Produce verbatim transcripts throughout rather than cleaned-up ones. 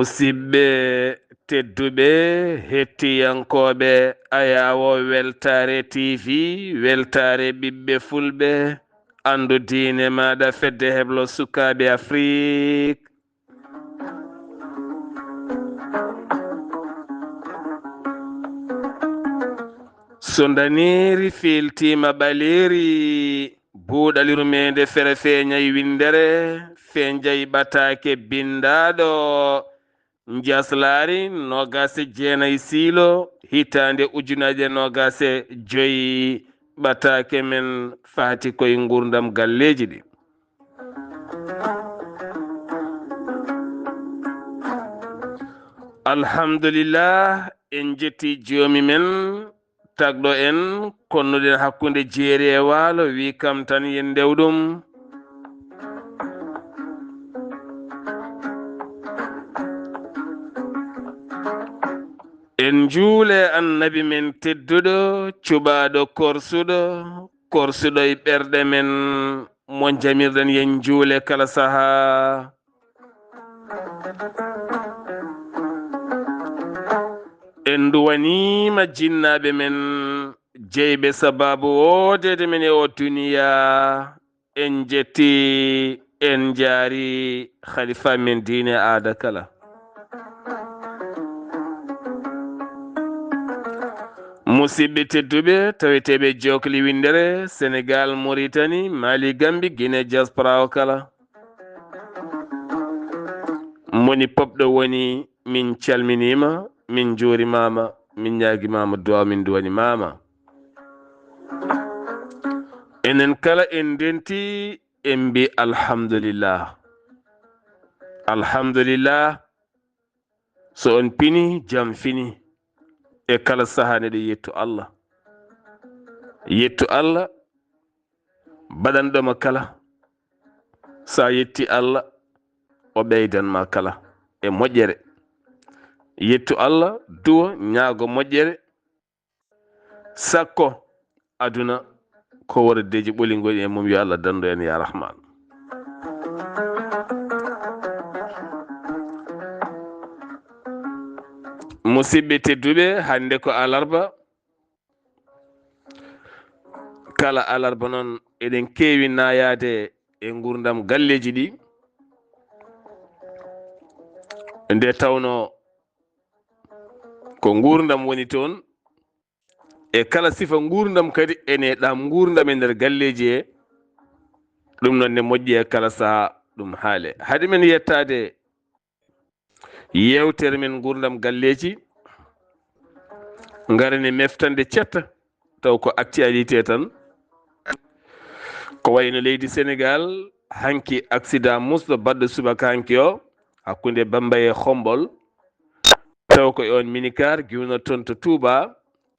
Musidɓe tedduɓe, hettiyankooɓe Ayaawo Weltaare T V, Weltaare ɓiɓɓe Fulɓe, anndu diine maaɗa, fedde heblo sukaaɓe Afrik. So ndaneeri fiiltiima ɓaleeri, buuɗal yurmeende fere feeñay winndere, feeñay ɓataake binndaaɗo. Njaslaari noogaas e jeenay siilo, hitaande ujunaaje noogaas e joy, ɓataake men faati koye nguurndam galleeji ɗi. Alhamdulillah, en jetti joomi men, tagɗo en, konnuɗen hakkunde jeeri e waalo, wi kam tan yen ndew ɗum. En njuule annabi men tedduɗo, cuɓaaɗo korsuɗo, korsuɗo e ɓerɗe men, mo jamirɗen yen njuule kala sahaa. En nduwaniima jinnaaɓe men, jeyɓe sabaabu woodeede men e o duniyaa. En njetti, en njaari khalifa men diine aada kala. Musidɓe tedduɓe, taweteeɓe jookli winndere, Senegal, Mauritanie, Mali, Gambie, Guinée, diaspora o kala. Moni pop ɗo woni, min calminiima, min njuurimaama, min ñaagimaama duwaaw, min duwanimaama. Enen kala en ndenti, en mbi alhamdulillah. Alhamdulillah. So on pini, jam fini. E kala sahaa neɗɗo yettu Allah. Yettu Allah, baɗanɗoma kala. Sa yetti Allah, o ɓeydan ma kala e moƴƴere. Yettu Allah, duwa, ñaago moƴƴere. Sakko aduna ko wordeeji ɓoli ngoni e mum, yo Allah dandu en ya Rahman. Musidɓe tedduɓe, hannde ko alarba. Kala alarba noon eɗen keewi naayaade e nguurndam galleeji ɗi. Nde tawno ko nguurndam woni toon, e kala sifa nguurndam kadi ene ɗam nguurndam e nder galleeji he. Ɗum noon ne moƴƴi e kala sahaa ɗum haale. Hade men yettaade yeewtere men nguurndam galleeji, ngaren e meftande cetta taw ko actualité tan. Ko wayno leydi Senegal, hanki accident musɗo baɗɗo subaka hanki o, hakkunde Bambay e Xombol, taw ko e on minicar giwno toon to Touba,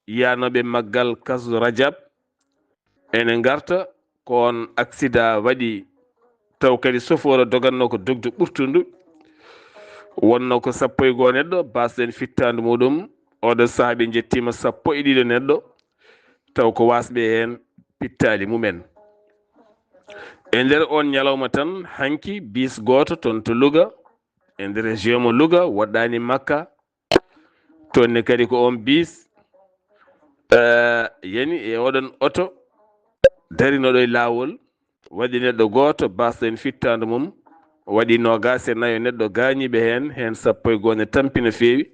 yaanooɓe maggal Kazu Rajab, ene ngarta ko on accident waɗi, taw kadi sofooro doganno ko dogde ɓurtundu, wonno ko sappo e goo neɗɗo, basɗen fittaandu muɗum, oɗo sahaa ɓe njettiima sappo e ɗiɗo neɗɗo, taw ko wasɓe heen pittaali mumen. E nder on ñalawma tan, hanki bis gooto toon to Louga, e nder région mo Louga, woɗɗaani Makka, toon ne kadi ko on bis, eh, yani e oɗon oto darinoɗo e laawol, waɗi neɗɗo gooto, basɗo en fittaandu mum, waɗi noogaas e nayo neɗɗo gaañiiɓe heen, heen sappo e goo ne tampi no feewi.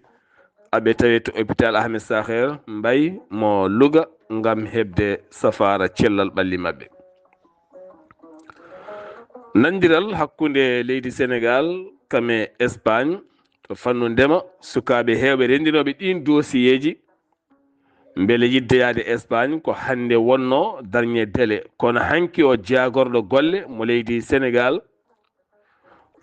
Aɓe tawi to hôpital Ahmed Sakhir Mbaye mo Louga ngam heɓde safaara cellal ɓalli maɓɓe. Nandiral hakkunde leydi Senegal kam e Espagne to fannu ndema, sukaaɓe heewɓe renndinooɓe ɗiin dosiyeeji, mbele yiɗde yahde Espagne ko hannde wonnoo dernier délai. Kono hanki o jaagorɗo golle mo leydi Senegal,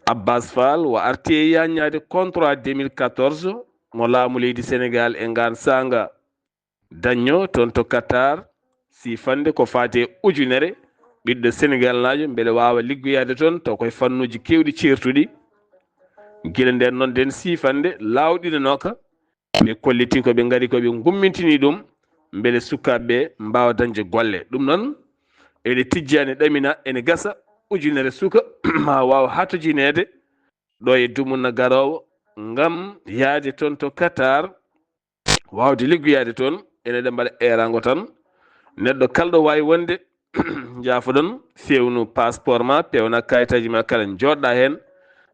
Abbas Fall, o arti e yaññaade contrat deux mille quatorze mo laamu leydi Senegal e ngaan saanga dañño toon to Qatar, siifande ko faati e ujunere ɓiɗɗo Senegalnaajo mbele waawa liggoyaade toon, taw koye fannuuji keewɗi ceertuɗi. Gila ndeen noon, ndeen siifande laawɗinanooka, ɓe kolliti ko ɓe ngari ko ɓe ngummintini ɗum, mbele sukaaɓe ɓe mbaawa dañde golle. Ɗum noon, ene tijjani, ɗamina, ene gasa ujunere suka maa waaw hatojineede ɗo e dumunna garoowo, ngam yahde toon to Qatar, waawde liggoyaade toon, ene ɗe mbaɗa eeraango tan. Neɗɗo kalɗo waawi wonde, njaafoɗon, feewnu passeport ma, peewna kayitaaji ma kala, njooɗɗa heen.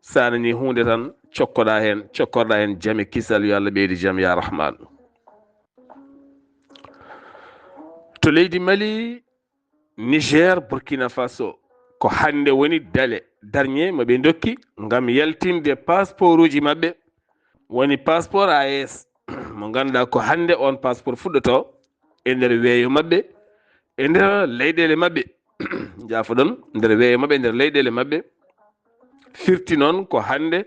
So a nanii huunde tan, cokkoɗa heen, cokkorɗa heen jam e kisal, yo Allah ɓeydu jam, ya Rahman. To leydi Mali, Niger, Burkina Faso, ko hannde woni délai dernier mo ɓe ndokki ngam yaltinde passeportuji maɓɓe. Woni passeport A E S, mo ngannduɗaa ko hannde on passeport fuɗɗoto e nder weeyo maɓɓe, e nder leyɗeele maɓɓe. Njaafoɗon, nder weeyo maɓɓe, nder leyɗeele maɓɓe. Firti noon ko hannde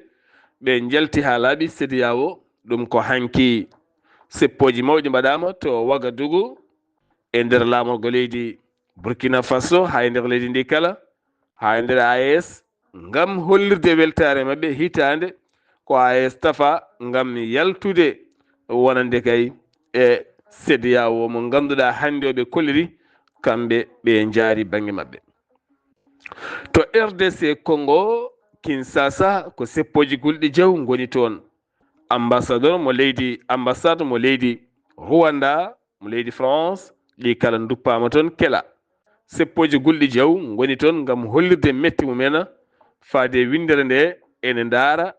ɓe njalti haa laaɓi C E D E A O, ɗum ko hanki seppooji mawɗi mbaɗaama to Wagadugu, e nder laamorgo leydi Burkina Faso, haa e nder leydi ndi kala, haa e nder A E S, ngam hollirde weltaare maɓɓe hitaande ko A E S tafa ngam yaltude wonande kay e C E D E A O mo ngannduɗaa hannde o ɓe kolliri, kamɓe ɓe njaari bannge maɓɓe. To R D C Congo, Kinshasa, ko seppooji gulɗi jaw ngoni toon. Ambassadeur mo leydi, ambassade mo leydi Rwanda, mo leydi France, ɗi kala nduppaama toon kela. Seppooji gulɗi jaw ngoni toon ngam hollirde metti mum en, faade winndere nde ene ndaara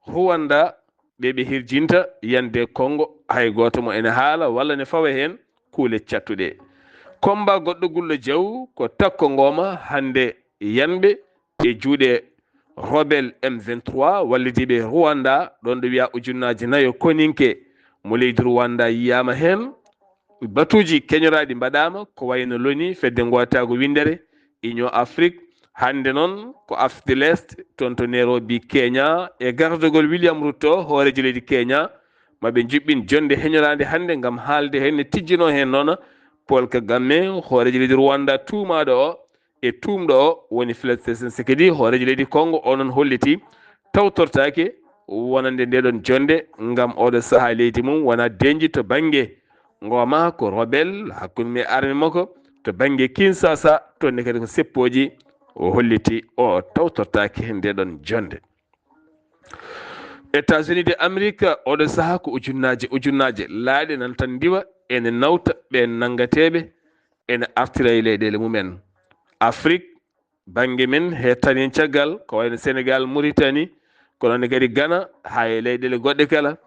Rwanda, ɓe ɓe hirjinta yande Congo, hay gooto mo ene haala walla ne fawa heen kuule cattuɗe. Komba goɗɗo gulɗo jaw ko takko ngooma hannde yanɓe e juuɗe rebelle M vingt-trois wallidiiɓe Rwanda, ɗoon ɗo wiya ujunnaaji nayo koninke mo leydi Rwanda yiyaama heen. Batuuji keñoraaɗi mbaɗaama, ko wayno loni, fedde ngootaagu winndere, Union Afrique, hannde noon ko Afrique de l'Est, toon to Nairobi, Kenya, e gardagol William Ruto, hooreejo leydi Kenya, ma ɓe njuɓɓin jonnde heñoraande hannde ngam haalde heen, ne tijjinoo heen noon Paul Kagame, hooreejo leydi Rwanda tuumaaɗo o, e tuumɗo o woni Felix Tshisekedi, hooreejo leydi Congo, o noon holliti tawtortaake wonande nde ɗoon jonnde ngam oɗo sahaa leydi mum wona denji to bannge ngooma ko rebelle hakkunde mum e armée makko to bannge Kinshasa, toon ne kadi ko seppooji o holliti o tawtortaake nde ɗoon jonnde. États-Unis de Amérique, oɗo sahaa ko ujunnaaje, ujunnaaje laaɗe nan tan ndiwa, ene nawta ɓeen nanngateeɓe, ene artira e leyɗeele mum en. Afrique, bannge men hettani en caggal, ko wayno Sénégal, Mauritanie, kono ne kadi Ghana, haa e leyɗeele goɗɗe kala,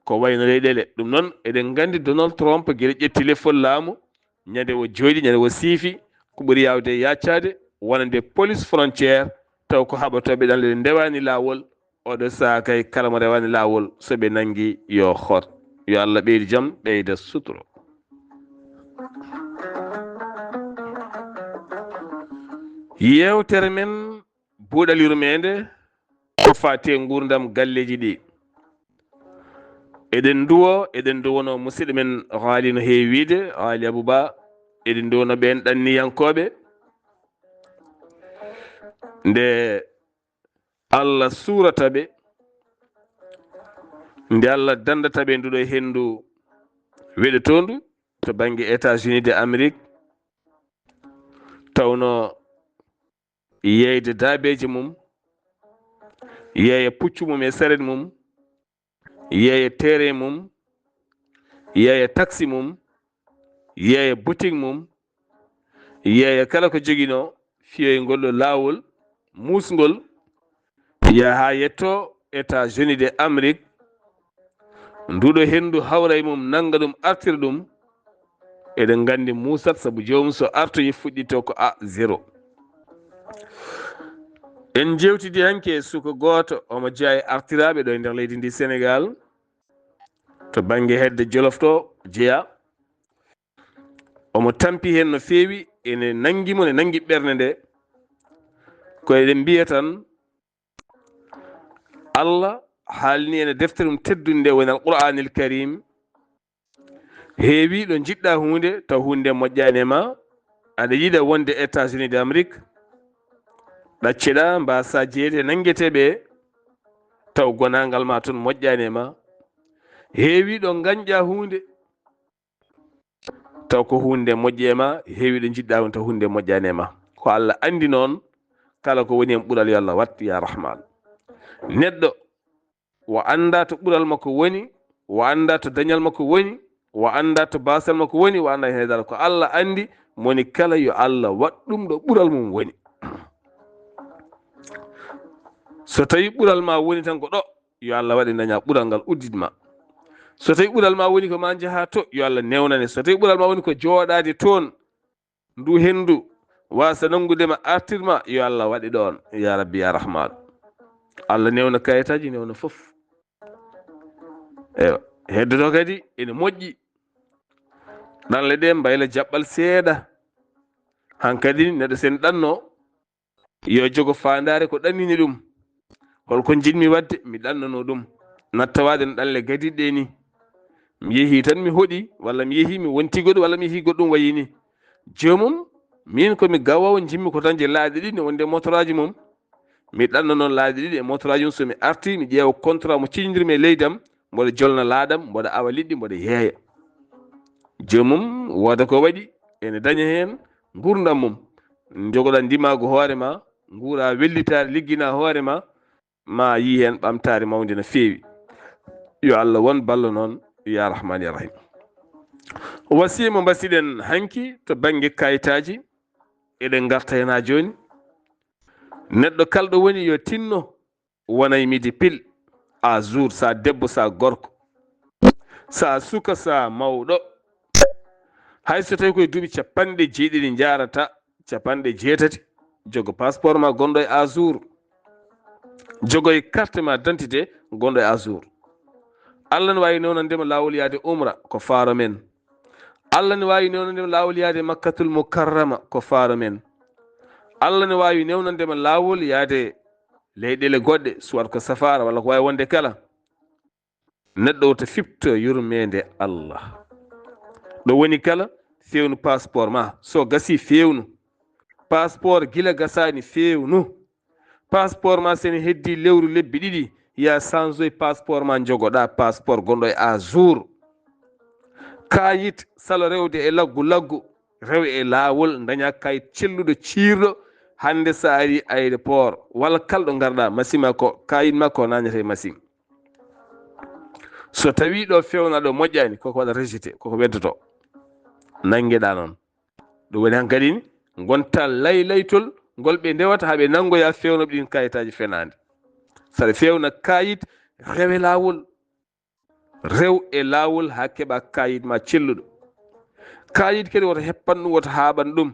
ko wayno leyɗeele. Ɗum noon, eɗen nganndi Donald Trump gila ƴetti lefol laamu, ñande o jooɗi, ñande o siifi, ko ɓuri yaawde e yaccaade, wonande police frontière, taw ko haɓatooɓe ɗan leyɗe ndewaani laawol, oɗo sahaa kay kala mo rewaani laawol, so ɓe nanngi yo hot. Yo Allah ɓeydu jam, ɓeyda suturo. Yeewtere men buuɗal yurmeende ko faati e nguurndam galleeji ɗi. Eɗen nduwo, eɗen nduwono musidɗo men Haali no heewi wiide, Haali Abuba, eɗen nduwono ɓeen ɗanniyankooɓe. Nde Allah suurata ɓe, nde Allah danndata ɓe nduɗo henndu weɗotoondu to bannge États-Unis de Amérique, tawno yeeyde daabeeji mum, yeeya puccu mum e seret mum, yeeya teere mum, yeeya taksi mum, yeeya butik mum, yeeya kala ko joginoo fiyoyngol ɗo laawol muusngol, yaha haa yetto États-Unis de Amérique, nduɗo henndu hawra e mum, nannga ɗum, artira ɗum, eɗen nganndi muusat, sabu joomum so artoyi fuɗɗito ko a zéro. En njeewtidi hanki e suka gooto, omo jeyaa e artiraaɓe ɗo e nder leydi ndi Senegaal, to bannge hedde Jolof to jeyaa. Omo tampi heen no feewi, ene nanngi mo, ne nanngi ɓernde nde. Ko eɗen mbiya tan, Allah haalni en e deftere mum teddunde nde woni Al Qur'anil Karim, heewi ɗo njiɗɗa huunde, taw huunde moƴƴaani e ma, aɗa yiɗa wonde États-Unis de Amérique, ɗacceɗa, mbasa jeeyde e nanngeteeɓe, taw gonaangal ma toon moƴƴaani e ma. Heewi ɗo ngañƴa huunde, taw ko huunde moƴƴi e ma, heewi ɗo njiɗɗa huunde, taw huunde moƴƴaani e ma. Ko Allah anndi noon, kala ko woni heen ɓural yo Allah wat, ya Rahman. Neɗɗo o anndaa to ɓural makko woni, o anndaa to dañal makko woni, o anndaa to baasal makko woni, o anndaa heen dara. Ko Allah anndi, mo woni kala yo Allah waɗ ɗum ɗo ɓural mum woni. So tawii ɓural ma woni tan ko ɗo, yo Allah waɗ en daña ɓural ngal uddit ma. So tawii ɓural ma woni ko ma njaha to, yo Allah newnane. So tawii ɓural ma woni ko jooɗaade toon, ndu henndu waasa nanngude ma, artir ma, yo Allah waɗ e ɗoon, ya Rabbi, ya Rahmaanu. Allah newna kayitaaji, newna fof. Eywa, heddoto kadi ene moƴƴi. Ɗanle ɗe mbayla jaɓɓal seeɗa. Hankadi neɗɗo sen ɗanno, yo jogo faandaare ko ɗannini ɗum. Holko njiɗmi waɗde, mi ɗannano ɗum. Nattawaade no ɗanle gadiɗe ni. Mi yehi tan mi hoɗi, walla mi yehi mi wonti goɗɗum, walla mi yehi goɗɗum wayi ni. Joomum, min ko mi gawowo, njimmi ko tan je laaɗe ɗiɗi ne wonde motoraaji mum. Mi ɗanno noon laaɗe ɗiɗi e motoraaji mum, so mi arti, mi ƴeewa contrat mo ciñdirmi e leydi am, mboɗo jolna laaɗam, mboɗo awa liɗɗi, mboɗo yeeya. Joomum, wooda ko waɗi, ene daña heen nguurndam mum. Njogoɗaa ndimaagu hoore ma, nguura wellitaare, liggina hoore ma, ma yii heen ɓamtaare mawnde no feewi. Yo Allah won ballo noon, ya Rahmaan ya Rahiim. Wasiya mo mbasiɗen hanki to bannge kayitaaji, eɗen ngarta heen haa jooni. Neɗɗo kalɗo woni yo tinno, wona e midi pile, à jour, sa debbo, sa gorko, sa suka, sa mawɗo. Hay so tawi koye duuɓi capanɗe jeeɗiɗi njaarata capanɗe jeetati, jogo passeport ma gonɗo e à jour. Jogoy carte ma d'identité gonɗo e à jour. Allah ne waawi newnande ma laawol yaade umra, ko faaro men. Allah ne waawi newnande ma laawol yaade Makkatul Mukarrama, ko faaro men. Allah ne waawi newnande ma laawol yaade leyɗeele goɗɗe, soit ko safaara walla ko waawi wonde kala. Neɗɗo woto fifto yurmeende Allah. Ɗo woni kala, fewnu passeport ma. So gasi, fewnu. Passeport gila gasaani, fewnu. Passeport ma, so ene heddi lewru, lebbi ɗiɗi, ya changeoy passeport ma, njogoɗa passeport gonɗo e à jour. Kayit, salo rewde e laggu laggu, rew e laawol, daña kayit celluɗo, ciirɗo. Hannde sa ari aéroport, walla kala ɗo ngarɗa, machine ma ko, kayit ma ko nañata e machine. So tawi ɗo fewna ɗo moƴƴani, koko waɗa rejeté, koko weddoto. Nanngeɗa noon. Ɗum woni hankadi ni, ngonta laylaytol ngol ɓe ndewata haa ɓe nanngoya fewnooɓe ɗin kayitaaji fenaande. Saɗa fewna kayit, rewe laawol. Rew e laawol haa keɓa kayit ma celluɗo. Kayit kadi woto heppan ɗum, woto haaɓan ɗum.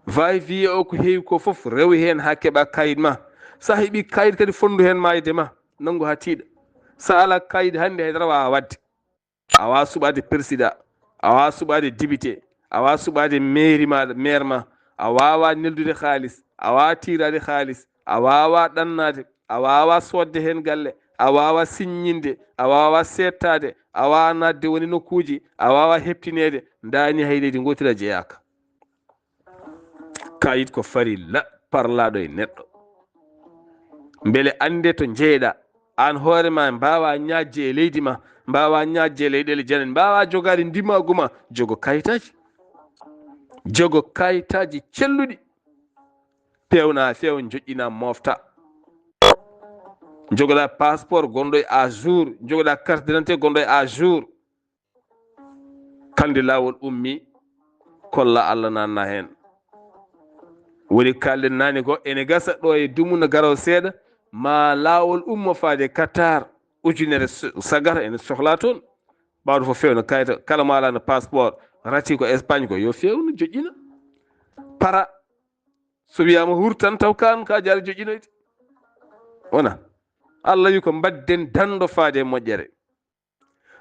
Va-et-vient o ko heewi ko fof, rew heen haa keɓa kayit ma. Sa heɓi kayit kadi, fonndu heen maayde ma, nanngu haa tiiɗa. Sa alaa kayit hannde, hay dara waawaa waɗde. A waawaa suɓaade persidaa, a waawaa suɓaade dibite, a waawaa suɓaade meeri ma, meer ma, a waawaa neldude kaalis, a waawaa tiiraade kaalis, a waawaa ɗannaade, a waawaa soodde heen galle, a waawaa siññinde, a waawaa seettaade, a waawaa naatde woni nokkuuji, a waawaa heɓtineede, ndaani hay leydi ngootiri a jeyaaka. Kayit ko farilla parlaɗo e neɗɗo. Mbele annde to njeyɗa, aan hoore ma mbaawa ñaajje e leydi ma, mbaawa ñaajje e leyɗeele janani, mbaawa jogaade ndimaagu ma, jogo kayitaaji. Jogo kayitaaji celluɗi. Pewna few, joƴƴina mofta. Jogoɗa passeport gonɗo e à jour, jogoɗa carte d'identité gonɗo e à jour. Kalde laawol ummi, kolla Allah nanna heen. Woni kalɗen naane ko ene gasa ɗo e dumuna garaw seeɗa, ma laawol ummo faade Qatar, ujunere so-, sagar ene sohla toon. Ɓawɗo fof fewna kayita, kala mo alano passeport, rati ko Espagne ko, yo fewnu, joƴƴina. Para, so wiyama hur tan, taw kan ka jaari joƴƴinoyde. Wona. Allah wi ko mbadden danndo faade moƴƴere.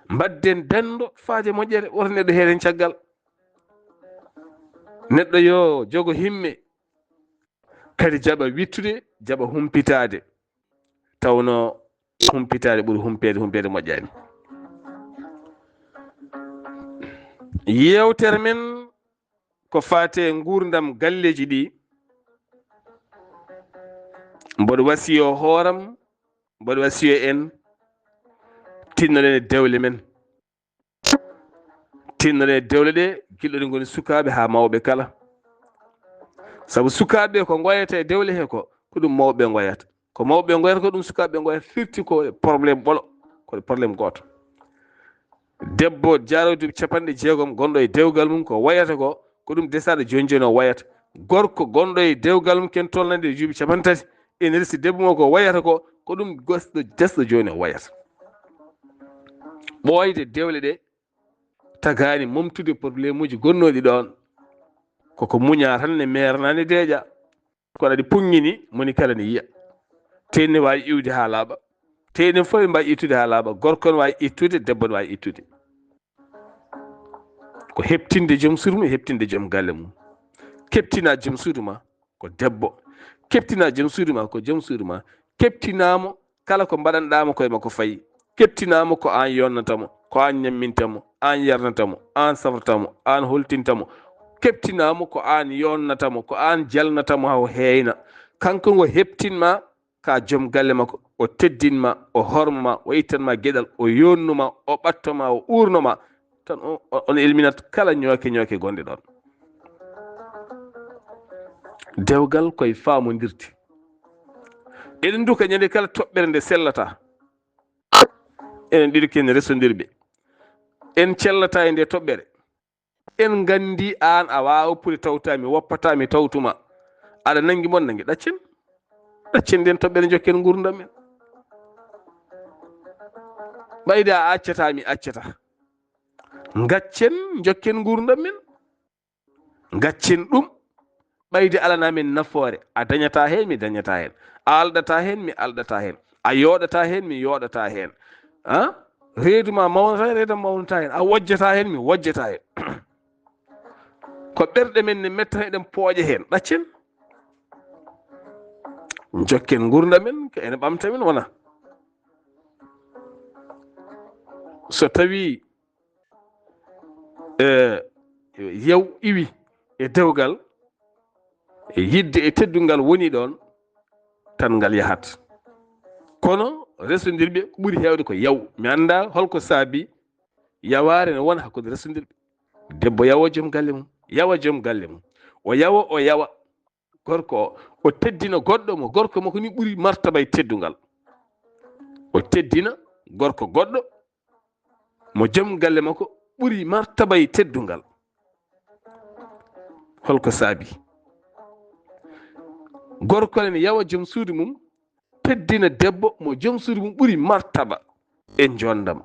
Mbadden danndo faade moƴƴere, woto neɗɗo heeren caggal. Neɗɗo yo jogo himme, kadi jaɓa wittude, jaɓa humpitaade. Tawno humpitaade ɓuri humpeede, humpeede moƴƴaani. Yeewtere men ko faati e nguurndam galleeji ɗi. Mboɗo wasiyo hooram, mboɗo wasiyo en, tinnoɗen e dewle men. Tinnoɗen e dewle ɗe, gila ɗe ngoni sukaaɓe haa mawɓe kala. Sabu sukaaɓe ko ngoyata e dewle he ko, ko ɗum mawɓe ngoyata. Ko mawɓe ngoyata ko ɗum sukaaɓe ngoyata, firti ko problème ɓolo, ko problème gooto. Debbo jaaroy duuɓi capanɗe jeegom gonɗo e dewgal mum, ko wayata ko, ko ɗum desaaɗo jooni jooni o wayata. Gorko gonɗo e dewgal mum ken tolnande e duuɓi capanɗe tati, ene resi debbo mo ko wayata ko, ko ɗum gosɗo desɗo jooni o wayata. Ɓooyde dewle ɗe tagaani momtude problème uji gonnooɗi ɗoon. Koko muñaa tan ne meernaani deeƴa. Kono aɗa puññini, moni kala ne yiya. Tee ne waawi iwde haa laaɓa. Tee ne fof mbaawi ittude haa laaɓa. Gorko ne waawi ittude, debbo ne waawi ittude. Ko heɓtinde joom suudu mum, heɓtinde joom galle mum. Keɓtinaa joom suudu ma ko debbo. Keɓtinaa joom suudu ma ko joom suudu ma. Keɓtinaa mo kala ko mbaɗanɗaa mo koye makko fayi. Keɓtinaa mo ko aan yonnata mo, ko aan ñamminta mo, aan yarnata mo, aan safrata mo, aan holtinta mo. Keɓtinaa mo ko aan yonnata mo, ko aan jalnata mo haa o heeyna. Kanko ngo heɓtin ma ka joom galle makko, o teddin ma, o horma ma, o ittan ma geɗal, o yonnu ma, o ɓatto ma, o uurno ma. Tan o, o, on ilminat kala ñooke ñooke gonɗe ɗoon. Dewgal koye faamondirde. Eɗen nduka ñande kala toɓɓere nde sellata. Enen ɗiɗo ken resondirɓe. En cellata e nde toɓɓere. En nganndi aan a waawa pude tawta mi, woppata mi tawtuma. Aɗa nanngi mon nanngi, ɗaccen. Ɗaccen nden toɓɓere njokken nguurndam men. Ɓayde a accata mi accata. Ngaccen njokken nguurndam men. Ngaccen ɗum. Ɓayde alana men nafoore. A dañata heen, mi dañata heen. A alɗata heen, mi alɗata heen. A yooɗata heen, mi yooɗata heen. Ah? Reedu ma mawnata heen, reedu am mawnata heen. A wojjata heen, mi wojjata heen. Ko ɓerɗe men ne metta, eɗen pooƴa heen. Ɗaccen. Njokken nguurndam men, ko ene ɓamta men wona. So tawii, eh, yaw iwi e dewgal, e yidde e teddungal woni ɗoon, tan ngal yahat. Kono resondirɓe ko ɓuri heewde ko yaw. Mi anndaa holko saabi yawaare ne wona hakkunde resondirɓe. Debbo yawa joom galle mum, yawa joom galle mum. O yawa, o yawa. Gorko o, o teddina goɗɗo mo gorko makko ni ɓuri martaba e teddungal. O teddina gorko goɗɗo mo joom galle makko ɓuri martaba e teddungal. Holko saabi? Gorko ne yawa joom suudu mum, teddina debbo mo joom suudu mum ɓuri martaba e njonndam.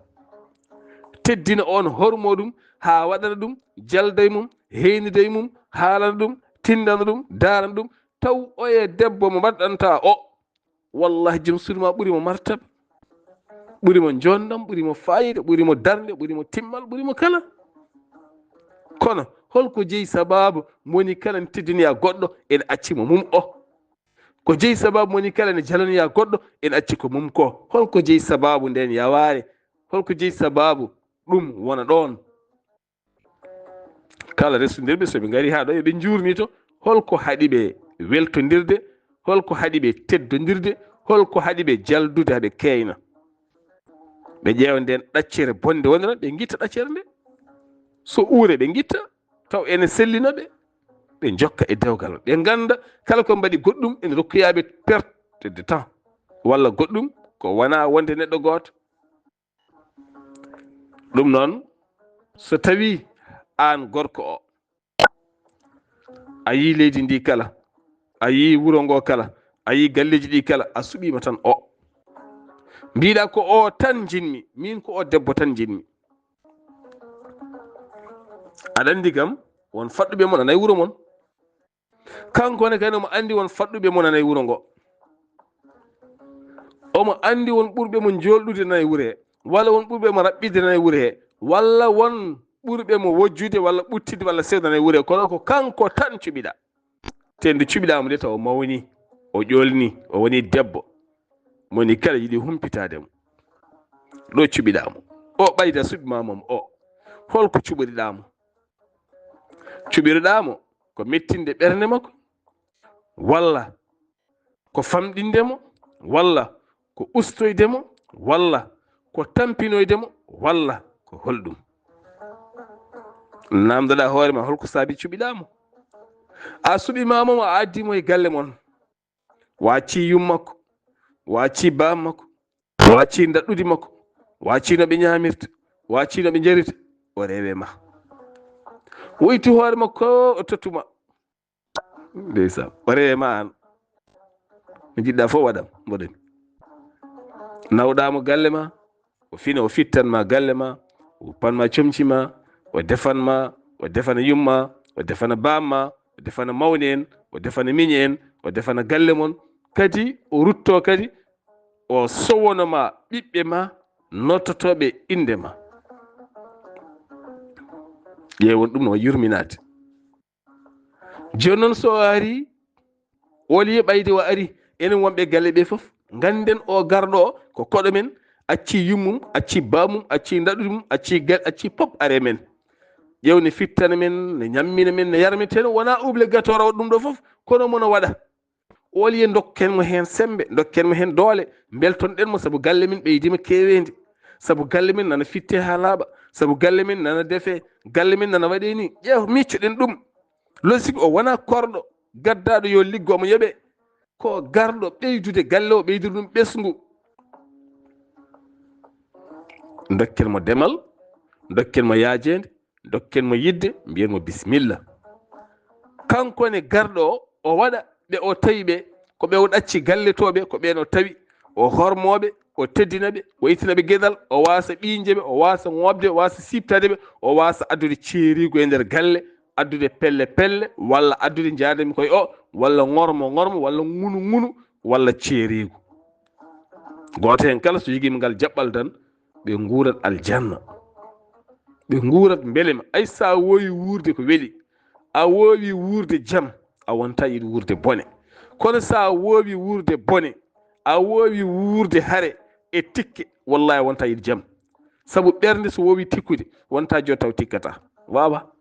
Teddina oon, hormo ɗum, haa waɗana ɗum, jalda e mum, heynude e mum, haalana ɗum, tindana ɗum, daarana ɗum, taw oye debbo mo mbaɗɗanta o, wallahi, joom suudu ma ɓuri mo martaba, ɓuri mo njonndam, ɓuri mo faayiida, ɓuri mo darnde, ɓuri mo timmal, ɓuri mo kala. Kono holko jeyi sabaabu moni kala ne teddinoya goɗɗo, ene acci mo mum o? Ko jeyi sabaabu moni kala ne jalanoya goɗɗo, ene acci ko mum ko. Holko jeyi sabaabu nden yawaare? Holko jeyi sabaabu ɗum wona ɗoon? Kala resondirɓe, so ɓe ngari haa ɗo, eɓe njuurnito holko haɗi ɓe weltondirde, holko haɗi ɓe teddondirde, holko haɗi ɓe jaldude haa ɓe keeyna. Ɓe ƴeewa nden ɗaccere bonde wonde ɗon, ɓe ngitta ɗaccere nde. So uure, ɓe ngitta, taw ene sellina ɓe. Ɓe njokka e dewgal maɓɓe. Ɓe ngannda kala ko mbaɗi goɗɗum ene rokkoya ɓe perte de temps. Walla goɗɗum ko wona wonde neɗɗo gooto. Ɗum noon, so tawii aan gorko o, a yii leydi ndi kala, a yii wuro ngo kala, a yii galleeji ɗi kala, a suɓiima tan o. Mbiɗa ko o tan njiɗmi, miin ko o debbo tan njiɗmi. Aɗa anndi kam, won faɗɗuɓe mon, a nayi wuro mon. Kanko ne kadi omo anndi won faɗɗuɓe mo nana e wuro ngo. Omo anndi won ɓurɓe mo njoolɗude nana e wuro he, walla won ɓurɓe mo raɓɓiɗde nana e wuro he, walla won ɓurɓe mo wojjude walla ɓuttude walla sewde nana e wuro he. Kono ko kanko tan cuɓiɗa. Te nde cuɓiɗa mo nde taw o mawni, o ƴolni, o woni debbo. Moni kala yiɗi humpitaade mo. Ɗo cuɓiɗa mo. O ɓayda suɓi ma mom o. Holko cuɓoriɗa mo? Cuɓiruɗaa mo ko mettinde ɓernde makko, walla ko famɗinde mo, walla ko ustoyde mo, walla ko tampinoyde mo, walla ko holɗum? Naamndoɗaa hoore ma holko saabi cuɓiɗaa mo? A suɓiima mo, a addi mo e galle mon. Wa acci yummakko, o accii baam makko, o accii ndaɗɗudi makko, o accii no ɓe ñaamirta, o accii no ɓe njarita, o rewe ma. O itti hoore makko o tottu ma. Ndeysaan, o rewe ma aan. Ko njiɗɗaa fof waɗam, mboɗen. Nawɗaa mo galle ma, o fina, o fittan ma galle ma, o uppan ma comci ma, o defan ma, o defana yumma, o defana baam ma, o defana mawni en, o defana miñe en, o defana galle mon. Kadi o rutto kadi, o sowono ma ɓiɓɓe ma, nottotooɓe innde ma. Ƴeewon ɗum no yurminaade. Jooni noon, so o ari, o liye ɓayde o ari, enen wonɓe galle ɓe fof, ngannden o garɗo o ko koɗo men, accii yummum, accii baamum, accii ndaɗɗudi mum, accii gal-, accii pop are men. Ƴeew ne fittana men, ne ñammina men, ne yara men, te wonaa obligatoire o ɗum ɗo fof, kono mono waɗa. O liye ndokken mo heen semmbe, ndokken mo heen doole, mbelton ɗen mo, sabu galle men ɓeydiima keeweendi, sabu galle men nana fitte haa laaɓa, sabu galle men nana defe, galle men nana waɗe ni. Ƴeew, miccoɗen ɗum. Logique o wonaa korɗo, gaddaaɗo yo liggo mo yoɓe. Ko garɗo ɓeydude galle o, ɓeydude ɗum ɓesngu. Ndokken mo demal, ndokken mo yaajeende, ndokken mo yiɗde, mbiyen mo bisimilla. Kanko ne garɗo o, o waɗa ɓe o tawi ɓe, ko ɓe o ɗacci galle to ɓe, ko ɓeen o tawi, o hormoo ɓe, o teddina ɓe, o ittina ɓe geɗal, o waasa ɓiiñde ɓe, o waasa ŋooɓde, o waasa siftade ɓe, o waasa addude ceeriigu e nder galle, addude pelle pelle, walla addude njaademi koye o, walla ŋormo ŋormo, walla ŋunu ŋunu, walla ceeriigu. Gooto heen kala so jogiima ngal jaɓɓal tan, ɓe nguurat aljanna. Ɓe nguurat mbelema. Ay, so a woowi wuurde ko weli, a woowi wuurde jam, a wonta yiɗ wuurde bone. Kono so a woowi wuurde bone, a woowi wuurde hare e tikke, wallahi a wonta yiɗ jam. Sabu ɓernde so woowi tikkude, wonta jo taw tikkata. Wawa.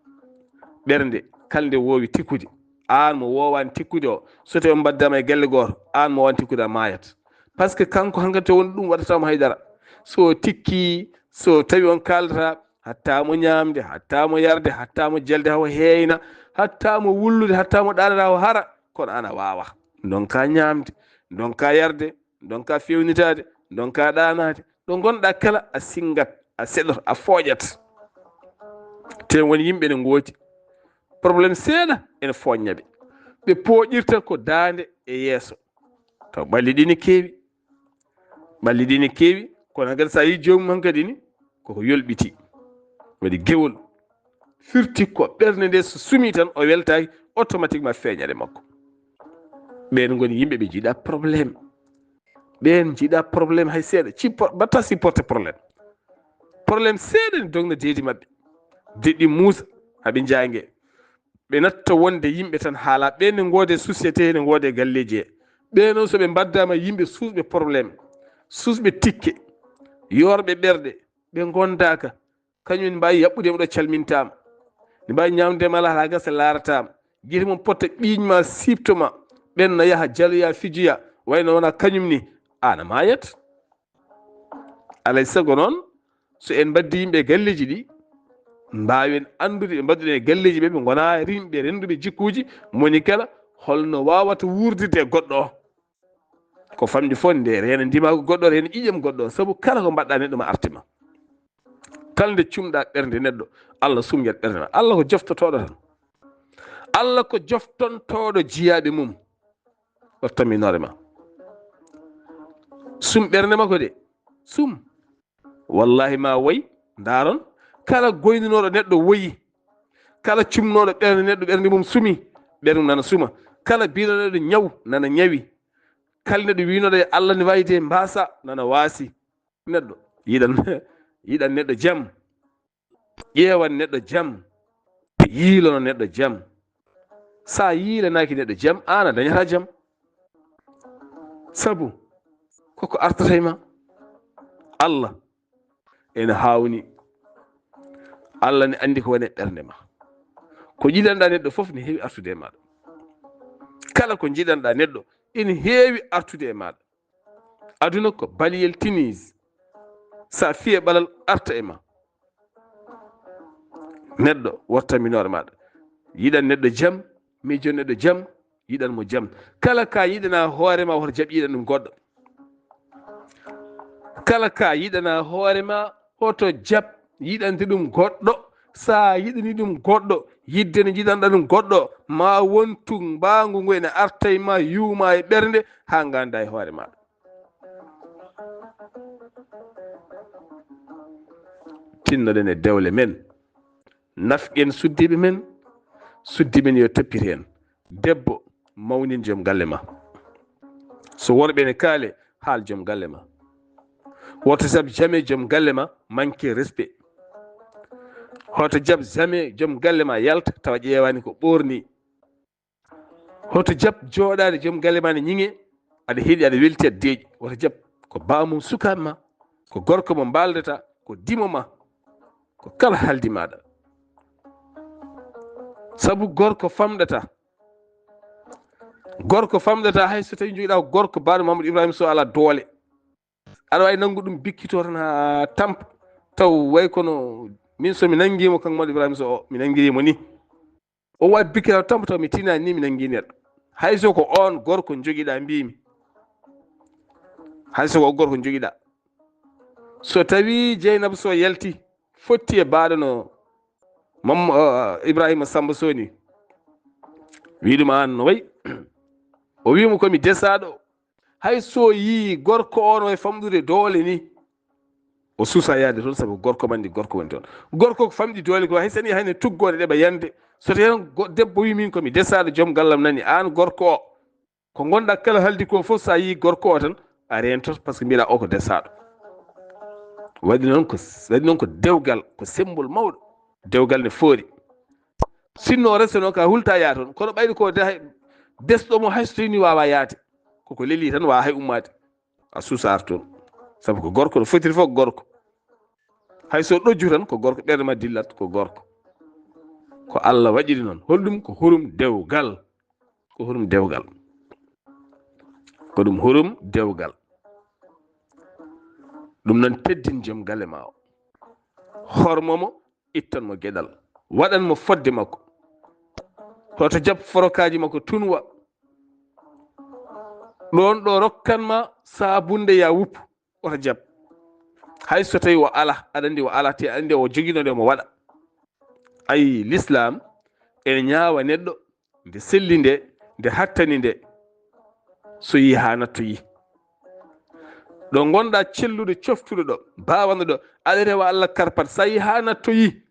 Ɓernde, kala nde woowi tikkude, aan mo woowaani tikkude o, so tawi on mbaddama e galle gooto, aan mo woowaani tikkude a maayat. Par ce que kanko hankadi to woni ɗum waɗata mo haydara. So tikki, so tawi on kaalata, hatta mo ñaamde, hatta mo yarde, hatta mo jelde hawa heeyna, hatta mo wullude, hatta mo ɗaanata hawa hara, kono aan a waawa. Ndonka ñaamde, ndonka yarde, ndonka fewnitaade, ndonka ɗaanaade. Ɗo ngonɗa kala a singat, a seɗoto, a fooƴat. Te won yimɓe ne ngoodi. Problème seeɗa ene fooñña ɓe. Ɓe pooƴirta ko daande e yeeso. Taw ɓalli ɗi ne keewi. Ɓalli ɗi ne keewi, kono hankadi so a yii joomum hankadi ni, koko yolɓiti. Waɗi gewol. Firti ko ɓernde nde so sumi tan o weltaaki, automatiquement feeñare makko. Ɓeen ngoni yimɓe ɓe njiɗa problème. Ɓeen njiɗa problème hay seeɗa. Ci po-, batta supporter problème. Problème seeɗa ne dogna deedi maɓɓe. Deɗɗi muusa, haɓe njaange. Ɓe natta wonde yimɓe tan haala. Ɓeen ne ngoode société, ne ngoode galleeji he. Ɓeen noon so ɓe mbaddama yimɓe suusɓe problème, suusɓe tikke, yoorɓe ɓerɗe, ɓe ngondaaka. Kañum en mbaawi yaɓɓude mo ɗo calmintaama. Ne mbaawi ñaamde ma alaa haa gasa laarataama. Gite mum potta ɓiiñ ma siifto ma. Ɓen na yaha jaloya fijoya. Wayno wona kañum ni. Aan a maayat. Alay sago noon, so en mbaddi yimɓe e galleeji ɗi, mbaawen anndude ɓe mbaɗɗuɗen e galleeji ɓe, ɓe ngonaa rimɓe rennduɓe jikkuuji, moni kala holno waawata wuurdirde e goɗɗo o. Ko famɗi fof nde reena ndimaagu goɗɗo, reena ƴiƴam goɗɗo, sabu kala ko mbaɗɗa neɗɗo ma arti ma. Kala nde cumɗa ɓernde neɗɗo, Allah sumƴat ɓernde ma. Allah ko joftotooɗo tan. Allah ko joftontooɗo jiyaaɓe mum. Wattaminoore ma. Sum ɓernde makko de. Sum. Wallahi ma woy, ndaaron. Kala goynunooɗo neɗɗo woyi. Kala cumnooɗo ɓernde neɗɗo, ɓernde mum sumi, ɓernde mum nana suma. Kala biiɗo neɗɗo ñaw, nana ñawi. Kala neɗɗo wiinooɗo e Allah ne waawi de mbaasa, nana waasi. Neɗɗo yiɗan, yiɗan neɗɗo jam, ƴeewan neɗɗo jam, yiilono neɗɗo jam. Sa yiilanaaki neɗɗo jam, aan a dañata jam. Sabu koko artata e ma. Allah ene haawni. Allah ne anndi ko woni e ɓernde ma. Ko jiɗanɗa neɗɗo fof ne heewi artude e maɗa. Kala ko jiɗanɗa neɗɗo ene heewi artude e maɗa. Aduna ko baliyel tennis. Sa fiye ɓalal arta e ma. Neɗɗo, wattaminoore maɗa. Yiɗan neɗɗo jam, miijo neɗɗo jam, yiɗan mo jam. Kala ka yiɗana hoore ma, woto jaɓ yiɗan ɗum goɗɗo. Kala ka yiɗana hoore ma, hoto jab yiɗande ɗum goɗɗo. Sa yiɗani ɗum goɗɗo, yidde nde jiɗanɗa ɗum goɗɗo, ma wontu mbaangu ngu ene arta e ma, yuuma e ɓernde, haa ngannda e hoore maɗa. Tinnoɗen e dewle men, nafqen suddiiɓe men, suddi men yo toppit heen. Debbo, mawnin joom galle ma. So worɓe ne kaale, haal joom galle ma. Woto jab jamais joom galle ma manque respect. Hoto jab jamais joom galle ma yalta tawa ƴeewaani ko ɓoorni. Hoto jab jooɗaade joom galle ma ne ñiŋe, aɗa heɗi, aɗa welti, aɗa deeƴi. Woto jab ko baamum sukaaɓe ma, ko gorko mo mbaaldata, ko dimo ma, ko kala haldi maɗa. Sabu gorko famɗata. Gorko famɗata hay so tawi njogiɗa ko gorko baaɗo Mamadou Ibrahima Sow ala doole. Aɗa wawi nangu ɗum bikkito tan ha tampa. Taw way kono min so mi nangimo kanko Mamadou Ibrahima Sow o, mi nangirimo ni. O wawi bikkito tampa taw mi tinani ni mi nangi neɗɗo. Hay so ko on gorko jogiɗa mbimi. Hay so ko gorko jogiɗa. So tawi Jeynaba Sow yalti, fotti e baaɗo no Mam-, uh, Ibrahima Samba Soni. Wi ɗum an no way. O wimo komi desaɗo. Hay so yi gorko on way famɗude doole ni. O suusa yaade toon sabu gorko man ndi gorko woni toon. Gorko ko famɗi doole ko hay sani hay ne tuggode ɗeɓa yande. So tawi tan go-, debbo wi min komi desaɗo joom gallam nani an gorko o. Ko ngonɗa kala haldi ko fof sa yi gorko o tan a reentoto par ce que mbiɗa o ko desaɗo. Waɗi noon ko, waɗi noon ko dewgal, ko symbole mawɗo. Dewgal ne foori. Sinno o reseno ka hulta yaa toon. Kono ɓayde ko de-, desɗo mo hay so tawi ni wawa yaade. Koko leli tan wawa hay ummaade. A suusa ar toon. Sabu ko gorko no fotiri fof ko gorko. Hay so ɗojju tan ko gorko, ɓernde ma dillat ko gorko. Ko Allah waɗiri noon. Holɗum? Ko hurum dewgal. Ko hurum dewgal. Ko ɗum hurum dewgal. Ɗum noon teddin joom galle ma o. Hormo mo, ittan mo geɗal. Waɗan mo fodde makko. Hoto jab forokaji makko tunwa. Ɗon ɗo rokkan ma sabunde ya wuppu. Oto jab. Hay so tawi o ala, aɗa andi o ala, te aɗa andi o joginode mo waɗa. Ayi, l'islam ene ñaawa neɗɗo, nde selli nde, nde hattani nde, so yi ha nattoyi. Ɗo ngonɗa celluɗo, coftuɗo ɗo, bawanɗo ɗo, aɗa rewa Allah karpat, sa yi ha nattoyi,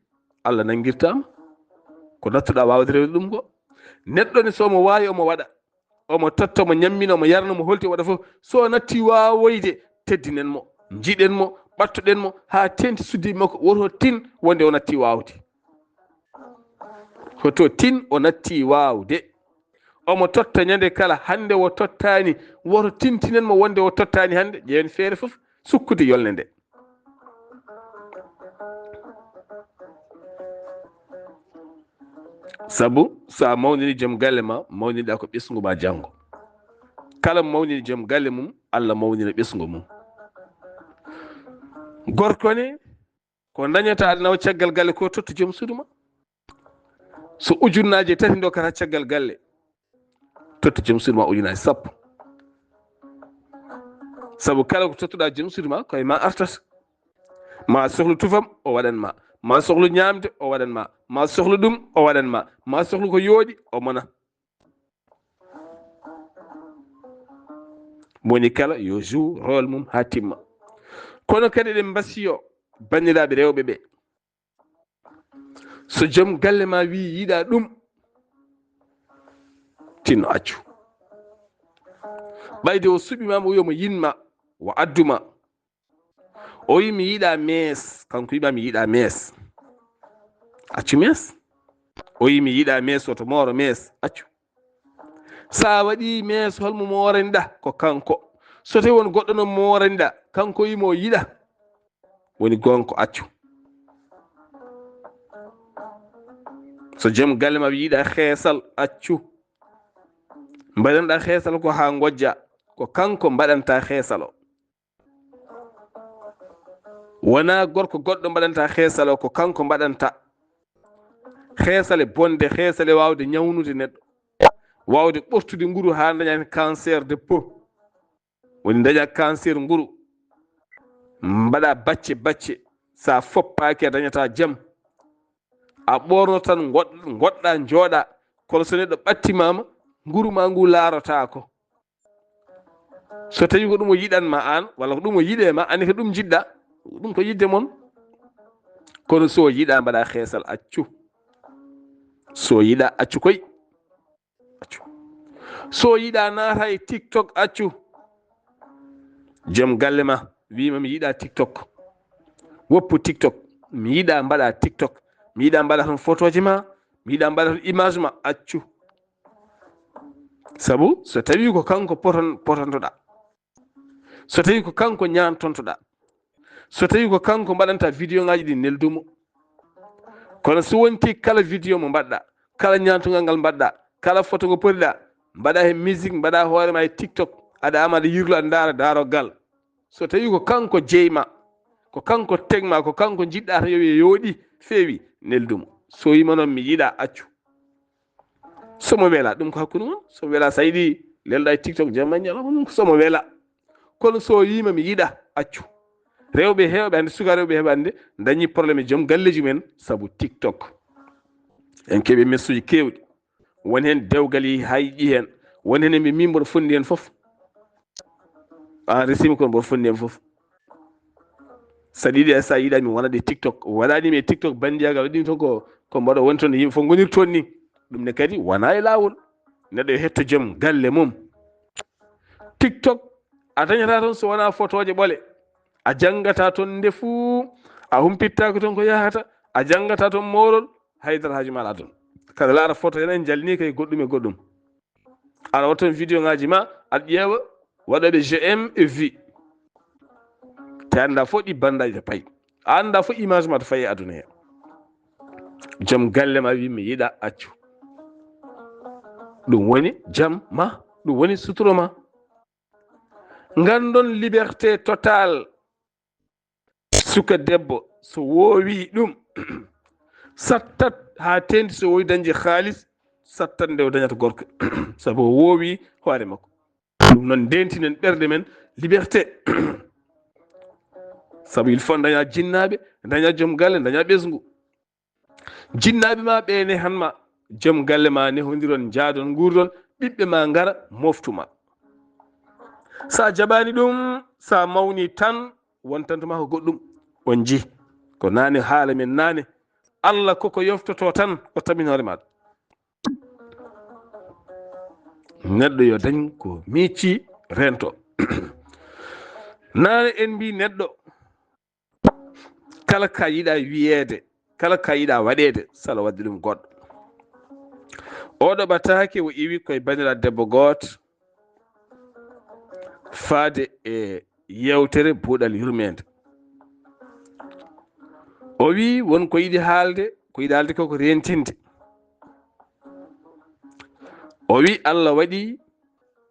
Allah nangirtama. Ko nattuɗa wawde rewde ɗum go. Neɗɗo ne so omo wawi omo waɗa. Omo totta, omo ñammina, omo yarna, omo holti, waɗa fof. So natti wawoyde, teddinen mo, jiɗen mo, ɓattoɗen mo, haa teenti suddiiɓe makko, woto tin wonde o natti wawde. Hoto tin o natti wawde. Omo totta ñande kala, hannde o tottaani, woto tintinen mo wonde o tottaani hannde, ƴeewen feere fof, sukkude yolnde nde. Sabu so a mawnini joom galle ma, mawniniɗa ko ɓesngu ma janngo. Kala mawnini joom galle mum, Allah mawnina ɓesngu mum. Gorko ne, ko dañata aduna o caggal galle ko totta joom suudu ma. So ujunnaaje tati dokkata caggal galle, totta joom suudu ma ujunnaaje sappo. Sabu kala ko tottuɗa joom suudu ma, ko e ma artata. Ma sohlu tufam, o waɗan ma. Ma sohlu ñaamde, o waɗan ma. Ma sohlu ɗum, o waɗan ma. Ma sohlu ko yooɗi, o mona. Moni kala yo joue rôle mum haa timma. Kono kadi eɗen mbasiyo banndiraaɓe rewɓe ɓe. So joom galle ma wi yiɗa ɗum, tinno accu. Ɓayde o suɓima, o wiya mo yinma, o adduma. O wi mi yiɗa mees, kanko wiɓa mi yiɗa mees. Accu mees. O wi mi yiɗa mees, woto mooro mees, accu. Sa waɗi mees, holmo mooraniɗa? Ko kanko. So tawi won goɗɗo no mooraniɗa, kanko wi mo yiɗa. Woni gonko, accu. So joom galle ma wi yiɗa xeesal, accu. Mbaɗanɗa xeesal ko ha ngojja, ko kanko mbaɗanta xeesal o. Wona gorko goɗɗo mbaɗanta xeesal o, ko kanko mbaɗanta. Xeesal e bonde, xeesal e wawde ñawnude neɗɗo. Wawde ɓortude nguru ha daña cancer de peau. Woni daña cancer nguru. Mbaɗa bacce bacce, sa foppaaki a dañata jam. A ɓorno tan, ngoɗ-, ngoɗɗa, njooɗa, kono so neɗɗo ɓattimaama, nguru ma ngu laarotaako. So tawi ko ɗum o yiɗan ma aan, walla ko ɗum o yiɗe ma, anni ko ɗum jiɗɗa, ɗum ko yiɗde mon. Kono so yiɗa mbaɗa xeesal, accu. So yiɗa, accu koy. Accu. So yiɗa naata e TikTok, accu. Joom galle ma wiima mi yiɗa TikTok. Woppu TikTok. Mi yiɗa mbaɗa TikTok. Mi yiɗa mbaɗa toon photoji ma. Mi yiɗa mbaɗa toon image ma, accu. Sabu so tawi ko kanko poton-, potantoɗa, so tawi ko kanko ñaantontoɗa, so tawi ko kanko mbaɗanta vidéo ngaji ɗi, neldumo. Kono so wonti kala vidéo mo mbaɗɗa, kala ñaantungal ngal mbaɗɗa, kala photo ngo poriɗa, mbaɗa he musique, mbaɗa hoore ma e TikTok, aɗa ama aɗa yirlo, aɗa ndaara daarogal. So tawi ko kanko jeyma, ko kanko tegma, ko kanko jiɗɗa tan yo wiye yooɗi, feewi, neldumo. So wima noon mi yiɗa, accu. Somo wela, ɗum ko hakkunde mon. Somo wela, sa yiɗi lelɗa e TikTok jamma e ñalawma, ɗum ko somo wela. Kono so wima mi yiɗa, accu. Rewɓe heewɓe hannde, suka rewɓe heewɓe hannde dañi problème e joom galleji men sabu TikTok. En keeɓi message keewɗi. Won heen dewgal yi hay ɗi heen. Won heen ɓe mbi mboɗo fondi heen fof. An resimi kono mboɗo fondi heen fof. Sa yiɗi, sa yiɗa mi wona ɗe TikTok. Waɗani mi e TikTok bandiyagal, waɗi ɗum toon ko, ko mboɗo woni toon, yimɓe fof ngoniri toon ni. Ɗum ne kadi wona e laawol. Neɗɗo yo hetto joom galle mum. TikTok, a dañata toon so wona photoje ɓole. A janngata toon ndefu, a humpittaako toon ko yahata, a janngata toon moolol, haydara haaju ma alaa toon. Kada laara photo ene jalni kay goɗɗum e goɗɗum. Aɗa waɗa toon vidéo ngaji ma, aɗa ƴeewa waɗoɓe j'aime et vu. Te annda fof ɗi bandaji to payi. A annda fof image ma to fayi e aduna he. Joom galle ma wi mi yiɗa, accu. Ɗum woni jam ma, ɗum woni suturo ma. Ngandon liberté totale. Suka debbo so woowi ɗum, sattat haa teeŋti, so woowi dañde haalis, sattat nde o dañata gorko, sabu o woowi hoore makko. Ɗum noon, ndeentinen ɓerɗe men, liberté. Sabu il faut daña jinnaaɓe, daña joom galle, daña ɓesngu. Jinnaaɓe ma ɓe nehan ma, joom galle ma nehondiron, njaadon, nguurdon, ɓiɓɓe ma ngara, moftu ma. Sa jaɓani ɗum, sa mawni tan, wontantuma ko goɗɗum. On jii, ko naane haala men naane. Allah koko yoftoto tan, o tabin hoore maɗa. Neɗɗo yo dañ ko miicci, rento. Naane en mbi neɗɗo, kala ka yiɗa wiyeede, kala ka yiɗa waɗeede, sala waɗde ɗum goɗɗo. Oɗo ɓataake o iwi koye banndiraaɗo debbo gooto faade e yewtere buuɗal yurmeende. O wi won ko yiɗi haalde, ko yiɗi haalde ko ko rentinde. O wi Allah waɗi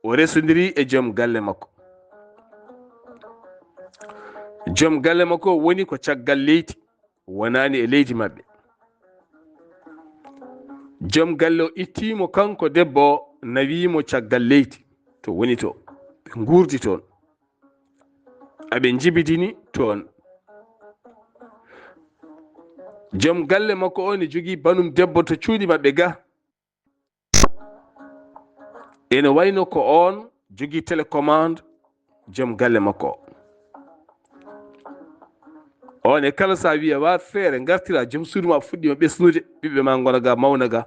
o resondiri e joom galle makko. Joom galle makko woni ko caggal leydi, wonani e leydi maɓɓe. Joom galle o itti mo kanko debbo o, nawi mo caggal leydi to woni to, ɓe nguurdi toon. Aɓe njibidini toon. Joom galle makko o ne jogii banum debbo to cuuɗi maɓɓe ga. Ene wayno ko oon jogii télécommande joom galle makko o. Oon e kala sa wiya wa feere ngartira, joom suudu ma fuɗɗima ɓesnude, ɓiɓɓe ma ngona ga, mawna ga.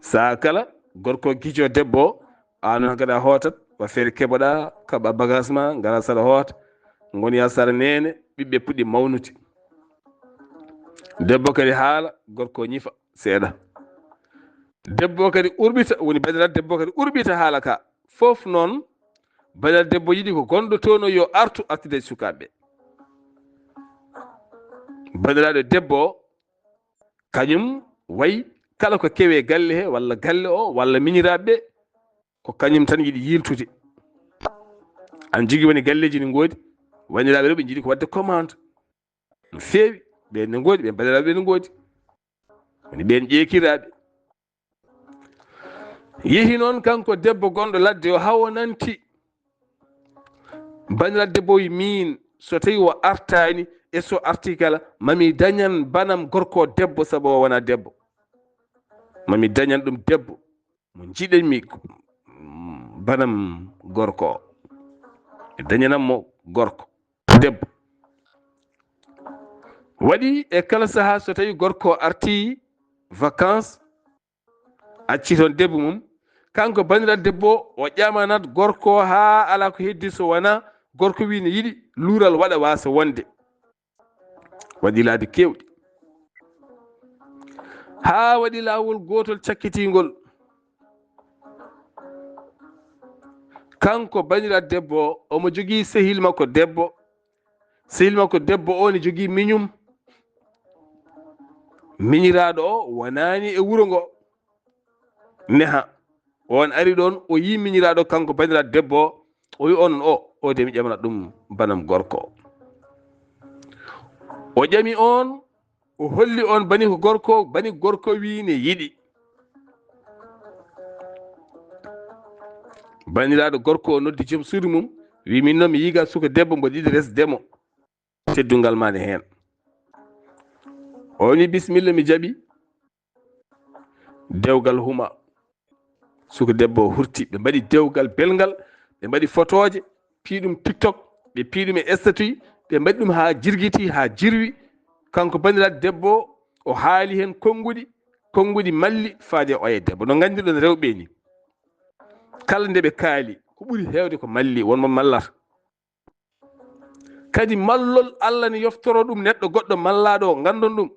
Saha kala gorko gijo debbo o, an noon kadi a hootat, wa feere keɓoɗa, kaɓa bagage ma, ngara sara hoota, ngoni ha sara nene, ɓiɓɓe puɗɗi mawnude. Debbo kadi haala, gorko ñifa seeɗa. Debbo kadi urɓita, woni banndiraaɗo debbo kadi urɓita haala ka. Fof noon, banndiraaɗo debbo yiɗi ko gonɗo toon o yo artu, artude e sukaaɓe. Banndiraaɗo debbo o, kañum wayi kala ko kewe galle he, walla galle o, walla miñiraaɓe ɓe, ko kañum tan yiɗi yiltude. An jigi woni galleji ne ngoodi, wanndiraaɓe rewɓe jiɗi ko waɗde commande. No feewi, ɓe ne ngoodi, ɓe banndiraaɓe ɓe ne ngoodi. Woni ɓen ƴeekiraaɓe. Yehi noon kanko debbo gonɗo ladde o, haa o nanti. Banndiraaɗo debbo o wi, miin, so tawi o artaani, e so artii kala, mami dañan banam gorko o debbo, sabu o wonaa debbo. Mami dañan ɗum debbo mo njiɗanmi, banam gorko o. Dañanam mo gorko, debbo. Waɗi e kala sahaa so tawi gorko o artii vacances, acci toon debbo mum, kanko banndiraaɗo debbo o, o ƴamanat gorko o haa alaa ko heddi so wonaa gorko wii ne yiɗi, luural waɗa waasa wonde. Waɗi laabi keewɗi. Haa waɗi laawol gootol cakkitiingol. Kanko banndiraaɗo debbo o, omo jogii sehil makko debbo. Sehil makko debbo o ne jogii miñum. Miñiraaɗo o wonaani e wuro ngo. Neha. On ari ɗoon, o yii miñiraaɗo kanko banndiraaɗo debbo o, o wi onon o, o de mi ƴamana ɗum banam gorko o. O ƴami on, o holli on bani ko gorko, bani gorko wi ne yiɗi. Banndiraaɗo gorko o noddi joom suudu mum, wi min noon mi yiga suka debbo mboɗo yiɗi resde mo. Teddungal ma ne heen. O wi bismilla, mi jaɓi. Dewgal huma. Suka debbo o hurti, ɓe mbaɗi dewgal belngal, ɓe mbaɗi fotooje, pii ɗum TikTok, ɓe pii ɗum e statut, ɓe mbaɗi ɗum haa jirgiti, haa jirwi. Kanko banndiraaɗo debbo o, o haali heen konnguɗi, konnguɗi malli faade oya debbo. No nganndirɗon rewɓe ni, kala nde ɓe kaali, ko ɓuri heewde ko malli, won mo mallata. Kadi mallol Allah ne yoftoro ɗum neɗɗo goɗɗo mallaaɗo o, nganndon ɗum.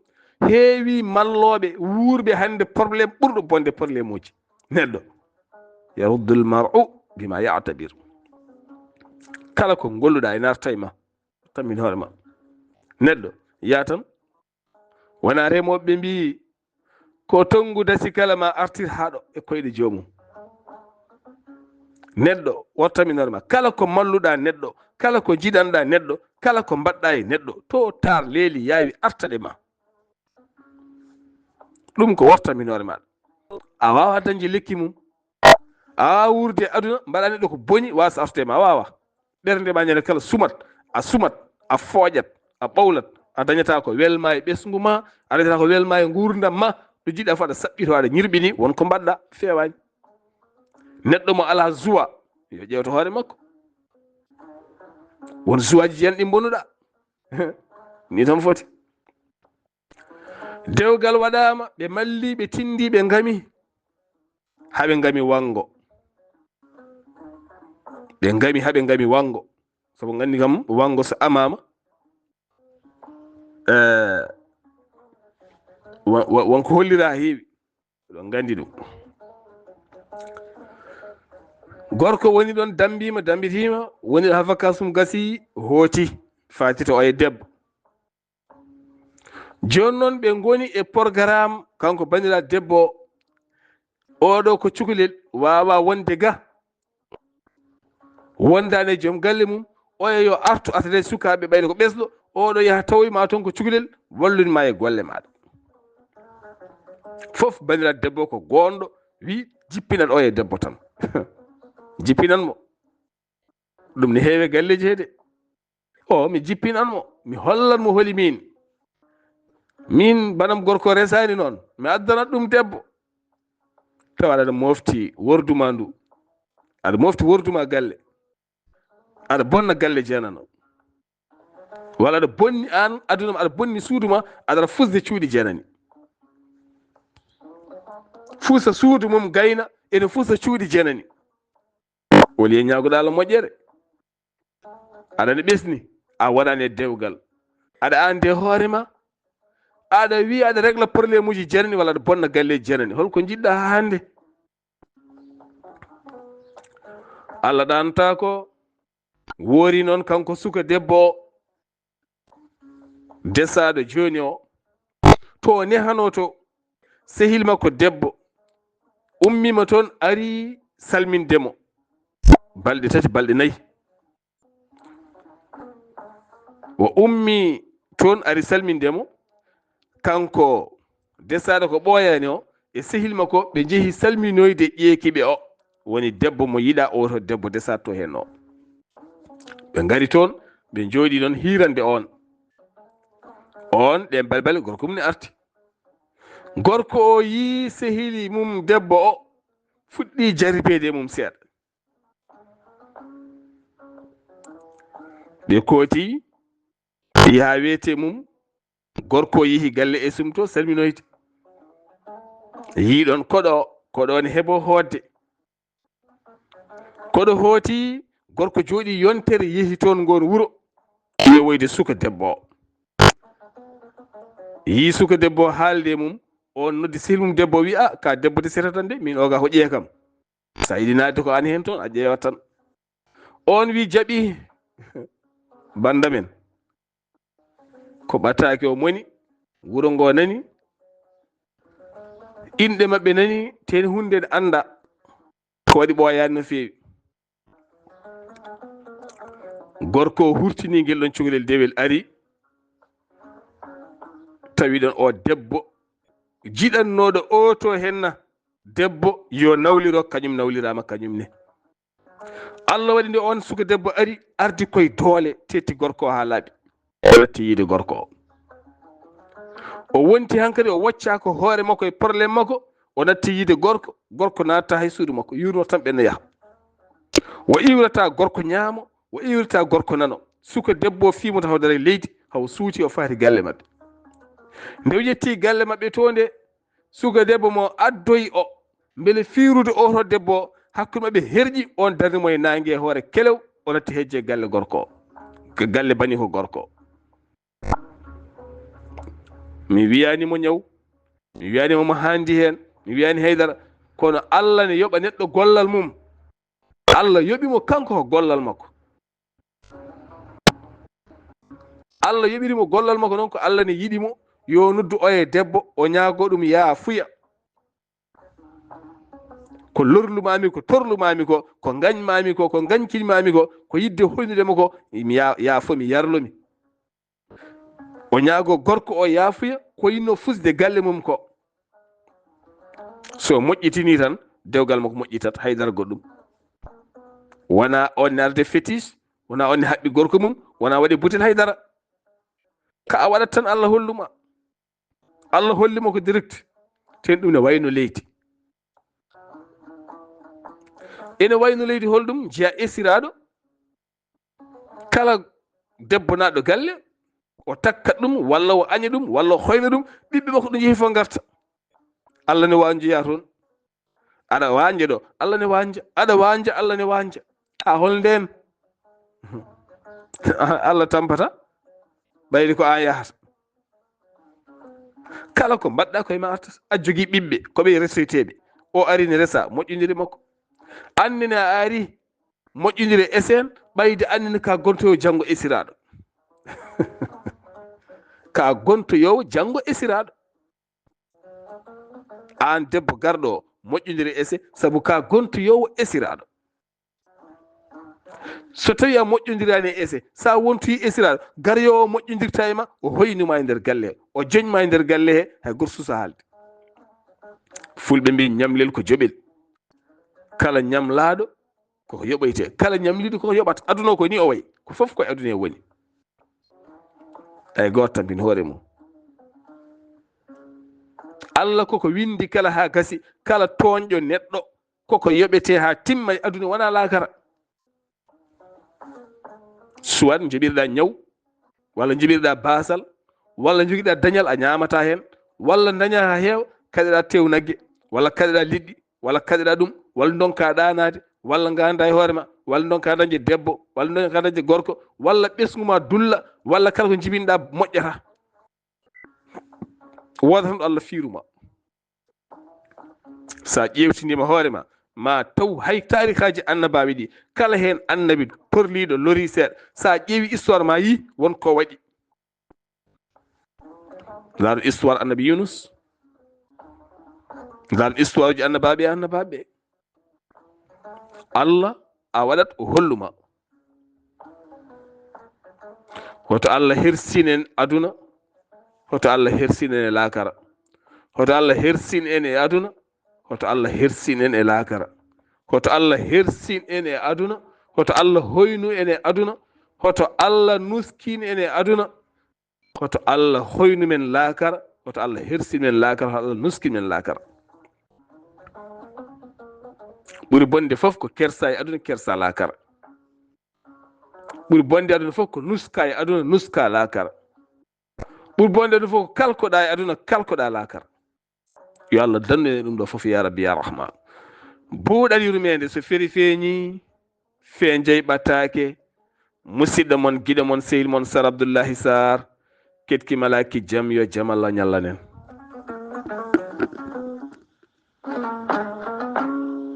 Heewi mallooɓe wuurɓe hannde problème ɓurɗo bonde problème uji neɗɗo. Yaruddul mar'u bima ya'tabir. Kala ko ngolluɗaa e narta e ma, tammin hoore ma. Neɗɗo yaa tan. Wona remooɓe ɓe mbiyi, ko tonngu dasi kala ma artir haaɗo e koyɗe joomum. Neɗɗo, wortaminore ma, kala ko malluɗaa neɗɗo, kala ko njiɗanɗaa neɗɗo, kala ko mbaɗɗaa e neɗɗo, to taar leeli yaawi artaɗe ma. Ɗum ko wortaminore ma. A waawaa dañde lekki mum. A waawaa wuurde aduna, mbaɗa neɗɗo ko boni, waasa artude ma, a waawaa. Ɓernde ma ñande kala sumat, a sumat, a fooƴat, a ɓawlat, a dañata ko welma e ɓesngu ma, a dañata ko welma e nguurndam ma, ɗo jiɗɗa fof aɗa saɓɓito, aɗa ñirɓini, won ko mbaɗɗa feewaani. Neɗɗo mo alaa zuwa, yo ƴeewto hoore makko. Won zuwaaji yen ɗi mbonuɗa. Ni tan foti. Dewgal waɗaama, ɓe malli, ɓe tindi, ɓe ngami. Haa ɓe ngami wanngo. Ɓe ngami, haa ɓe ngami wanngo. Sabu nganndi kam, wanngo so amaama, eh, wa-, wa-, won ko hollira haa heewi. Oɗon nganndi ɗum. Gorko woni ɗoon, dambiima, dambitiima, woni ɗo haa vacances mum gasi, hooti, faati to oye debbo. Jooni noon ɓe ngoni e programme, kanko banndiraaɗo debbo o, oɗo ko cukalel, waawaa wonde ga, wondaani e joom galle mum, oya yo artu atade sukaaɓe ɓayde ko ɓesɗo, oɗo yaha tawoy ma toon ko cukalel, wallude ma e golle maaɗa. Fof banndiraaɗo debbo ko goonɗo, wi jippinat oya debbo tan. Jippinan mo. Ɗum ne heewe galleeji he de. O, mi jippinan mo, mi hollan mo holi miin. Miin, banam gorko resaani noon, mi addanat ɗum debbo. Tawa aɗa mofti wordu ma ndu. Aɗa mofti wordu ma galle. Aɗa bonna galle jeenano. Walla aɗa bonni aan, aduna ma, aɗa bonni suudu ma, aɗa fusde cuuɗi jeenani. Fusa suudu mum gayna, ene fusa cuuɗi jeenani. Woni e ñaagoɗa Allah moƴƴere. Aɗa ne ɓesni, a waɗani e dewgal. Aɗa andi e hoore ma. Aɗa wiya aɗa régla problème uji jeenani walla aɗa bonna galleeji jeenani. Holko njiɗɗa haa hannde? Allah ɗaantaako. Woori noon kanko suka debbo o, desaaɗo jooni o, to o nehanoo to, sehil makko debbo ummiima toon, ari salminde mo. Balɗe tati, balɗe nayi. O ummii toon, ari salminde mo. Kanko desaaɗo ko ɓooyaani o, e sehil makko, ɓe njehi salminoyde ƴeekiiɓe o. Woni debbo mo yiɗaa, o to debbo desaaɗo to heen o. Ɓe ngari toon, Ɓe njooɗii noon hiirande oon. Oon, ɗeen balbale, gorko mum ne arti. Gorko o yii sehili mum debbo o fuɗɗii jarribeede e mum seeɗa. Ɓe kooti, yaha weete mum. Gorko o yehi galle e sumto, salminoyde. Yii ɗoon koɗo, koɗo ne heɓo hoodde. Koɗo hooti, gorko jooɗii yontere, yehi toon ngoon wuro. Ƴeewoyde suka debbo o. Yii suka debbo o haalde e mum, oon noddi sehil mum debbo o, wi'a, "Ka debbo de sehil tan de, min o ga hoƴee kam. Sa yiɗi naatde ko aan heen toon, a ƴeewat tan." Oon wi, "Jaɓi, bannda men." Ko ɓataake o moni, wuro ngo nani, inɗe maɓɓe nani, teen huunde ne annda. Ko waɗi ɓooyaani no feewi. Gorko o hurtini ngel ɗon cukalel dewel ari, tawi ɗon o debbo jiɗannooɗo o to henna. Debbo yo nawliro, kañum nawliraama kañum ne. Allah waɗi nde oon suka debbo ari, ardi koye doole, tetti gorko o haa laaɓi. O natti yiide gorko o. O wonti hankadi, o wocca ko hoore makko e problème makko, o natti yiide gorko, gorko naata hay suudu makko, yurno tan ɓenno yaha. O iwrata gorko ñaamo, o iwrata gorko nano. Suka debbo o fiimata haw dara e leydi, haw suuti o faati galle maɓɓe. Nde o yetti galle maɓɓe to nde, suka debbo mo addoyi o, mbele fiirude o to debbo o, hakkunde maɓɓe herƴi, on darni mo e naange e hoore kelew, o natti hejje galle gorko o, galle bani ko gorko o. Mi wiyaani mo ñaw, mi wiyaani mo mo haandi heen, mi wiyaani haydara, kono Allah ne yoɓa neɗɗo gollal mum. Allah yoɓi mo kanko ko gollal makko. Allah yoɓiri mo gollal makko noon, ko Allah ne yiɗi mo, yo noddu oye debbo, o ñaago ɗum yaafuya. Ko lorlumaami ko, torlumaami ko, ko ngañmaami ko, ko ngañkinmaami ko, ko yidde hoynude mo ko, mi ya-, yaafo mi, yarlo mi. O ñaago gorko o yaafuya, ko yinno fusde galle mum ko. So moƴƴitini tan, dewgal makko moƴƴitat, haydara goɗɗum. Wona on ne arde fétiche, wona on ne haɓɓi gorko mum, wona waɗi butel haydara. Ka a waɗat tan, Allah holluma. Allah holli mo ko direct. Ten ɗum ne wayno leydi. Ene wayno leydi holɗum? Jeya esiraaɗo. Kala debbo naatɗo galle, o takkat ɗum, walla o aña ɗum, walla o hoyna ɗum, ɓiɓɓe makko ɗum yehi fof ngarta. Allah ne waanjoya toon. Aɗa waanja ɗo, Allah ne waanja. Aɗa waanja, Allah ne waanja. A hol ndeen? Allah tampata. Ɓayri ko an yahata. Kala ko mbaɗɗa koye ma artata. A jogii ɓiɓɓe, ko ɓe resoyteeɓe. O ari ne resa, moƴƴondire makko. An ne a ari, moƴƴondire esen, ɓayde an ne ka gontoyo janngo esiraaɗo. Ka gontoyo janngo esiraaɗo. Aan debbo garɗo o, moƴƴondire ese, sabu ka gontoyoowo esiraaɗo. So tawii a moƴƴondiraani e ese, so a wontoyii esiraaɗo, garoyoowo o moƴƴondirta e ma, o hoynuma e nder galle he, o joñma e nder galle he, hay gooto suusaa haalde. Fulɓe mbii, "Ñamlel ko joɓel." Kala ñamlaaɗo koko yoɓoyte, kala ñamliiɗo koko yoɓata. Aduna o ko ni o wayi, ko fof ko e aduna he woni. Hay gooto tampin hoore mum. Allah koko winndi kala haa gasi, kala tooñɗo neɗɗo koko yoɓete haa timma e aduna, wona laakara. Soit njoɓirɗa ñaw, walla njoɓirɗa baasal, walla njogiɗa dañal a ñaamata heen, walla daña haa heewa, kaɗeɗa tew nagge, walla kaɗeɗa liɗɗi, walla kaɗeɗa ɗum, walla ndonka ɗaanaade, walla ngannda e hoore ma, walla ndonka dañde debbo, walla ndonka dañde gorko, walla ɓesngu ma dulla, walla kala ko njibinɗa moƴƴata. Wooda tan ɗo Allah fiiru ma. Sa ƴeewtindima hoore ma, ma taw hay taarikaaji annabaaɓe ɗi, kala heen annabi torliiɗo lorii seeɗa. Sa ƴeewi histoire ma, yi won ko waɗi. Laaru histoire annabi Yunus. Laaru histoire uji annabaaɓe e annabaaɓe. Allah a waɗat o holluma. Hoto Allah hersinen aduna, hoto Allah hersinen e laakara. Hoto Allah hersin en e aduna, hoto Allah hersin en e laakara. Hoto Allah hersin en e aduna, hoto Allah hoynu en e aduna, Hoto Allah nuskin en e aduna, hoto Allah hoynu men laakara, hoto Allah hersin men laakara, hoto Allah nuskin men laakara. Ɓuri bonde fof ko kersa e aduna, kersa laakara. Ɓuri bonde aduna fof ko nuska e aduna, nuska laakara. Ɓuri bonde aduna fof ko kalkoɗa e aduna, kalkoɗa laakara. Yo Allah dandu en ɗum ɗo fof, ya Rabbi, ya Rahman. Buuɗal yurmeende so feri feeñi, fee jeyɓataake. Musidɗo mon, giɗo mon, sehil mon, Sar Abdullahi Sar, ketki malaki jam, yo jam Allah ñallanen.